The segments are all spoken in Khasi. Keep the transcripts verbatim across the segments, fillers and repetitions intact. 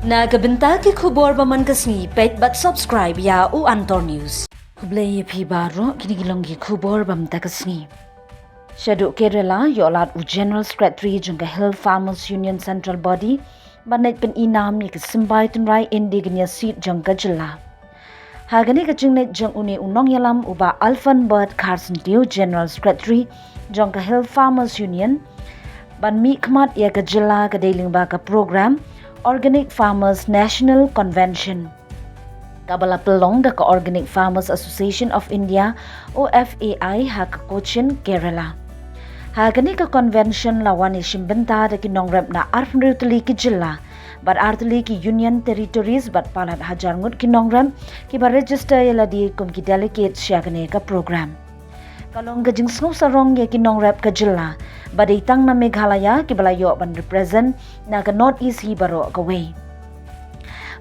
Na ka bynta ki khubor ba man ka sngi, peit bad subscribe ïa u Antor News. Khublei ïa phi baroh, kine ki long ki khubor ba mynta ka sngi. Shaduh Kerala, ïoh lad u General Secretary jong ka Hill Farmers Union Central Body ban leit pynïnam ïa ka symbai tynrai India Gnia Seed jong ka jylla. Ha kane ka jingleit jong une u nongïalam u Bah Alfonbert Kharsyntiew, General Secretary jong ka Hill Farmers Union, ban mih khmat ïa ka jylla ka dei lyngba ka program Organic Farmers National Convention, kaba la pynlong da ka Organic Farmers Association of India, O F A I, ha ka Cochin, Kerala. Ha kane ka convention la wan ïashim bynta da ki nongrep na arphew tylli ki jylla bad ar tylli ki Union Territories bad palat hajar ngut ki nongrep kiba register ïa lade kum ki delegates sha kane ka program. Ka long ka jingsngewsarong ïa ki nongrep ka jylla ba dei tang na Meghalaya kiba la ïoh ban represent na ka North East hi baroh kawei.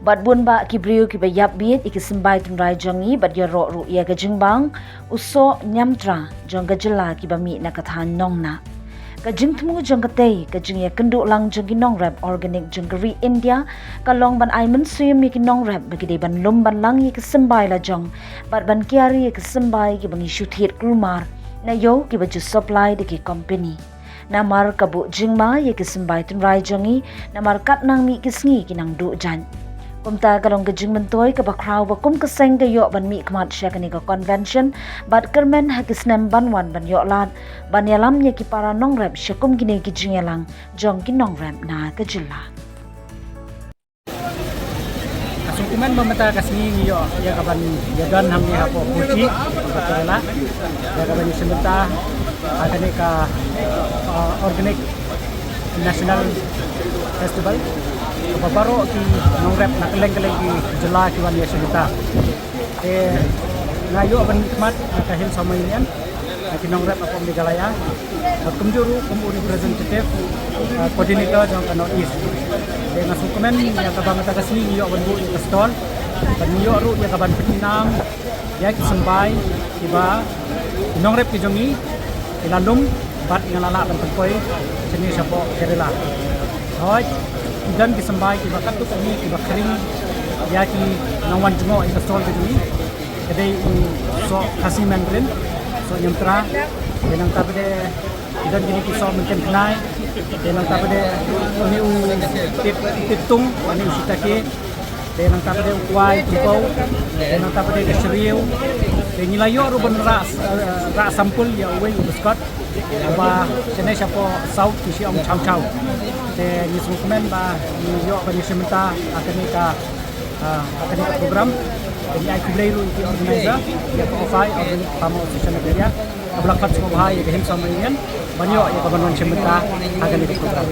Bad bun bah ki briew kiba ïapbit ïa ki symbai tynrai jong ngi bad ïaroh ruh ïa ka jingbang u soh ñiamtra jong ka jylla kiba mih na ka thaiñ Nongnah. Ka jingthmu jong katei ka jingïakynduh lang jong ki nongrep organic jong ka ri India ka long ban ai mynsiem ïa ki nongrep ba ki dei ban lum ban lang ïa ki symbai lajong bad ban kiar ïa ki symbai kiba ngi shu thied kulmar na ïew kiba ju supply da ki company. Namar ka buh jingma ïa ki symbai tynrai jong ngi, namar katba nang mih ki sngi ki nang duh jait. Kumta ka long ka jingmyntoi kaba khraw ba kum ka seng ka ïoh ban mih khmat sha kane ka convention bad kyrmen ha ki snem ban wan ban ïoh lad ban ïalam ïa ki para nongrep sha kum kine ki jingïalang jong ki nongrep na ka jylla. Ka sngewkmen ba mynta ka sngi ngi ïoh ïa ka ban ïadon hangne hapoh Kochi, ka Kerala, ïa ka ban ïashim bynta ha kane ka, uh, Organic National Festival kaba baroh ki nongrep na kylleng kylleng ki jylla ki wan ïashim bynta. Te nga ïoh ban mih khmat ha ka Hill Farmers Union, ha ki nongrep hapoh Meghalaya. Bad kumjuh ruh kum u representative, uh, coordinator jong ka North East. Te nga sngewkmen ïa kaba mynta ka sngi ngi ïoh ban buh ïa ka stall. Bad ngi ïoh ruh ïa ka ban pynïnam ïa ki symbai kiba ki nongrep ki jong ngi ki la lum bad nga la lah ban pynpoi shane shapoh Kerala. Hooid, ki don ki symbai kiba katto katne kiba khring ïa ki nongwan jngoh ïa ka stall ka jong ngi. Ka dei u soh Khasi Mandarin, soh ñiamtra. Te nangta pat de ki don kine ki soh myntien khnai. Te nangta pat de une u tit, tit tung, une u shiitake. Te nangta pat de u kwai jingpau. Te nangta pat de ka shriew. Te ngi la ïoh ruh ban rah, eh, rah sample ïa uwei u biskot. Ba shane shapoh South ki shu ong chow chow. Te ngi sngewkmen ba ngi ïoh ban ïashim bynta ha kane ka, ah, ha kane ka program. Te ngi ai khublei ruh ïa ki organizer, ïa ka OFAI, Organic Farmer Association of India, kaba la khot sngewbha ïa ka Hill Farmers Union ban ïoh ïa ka ban wan shim bynta ha kane ka program.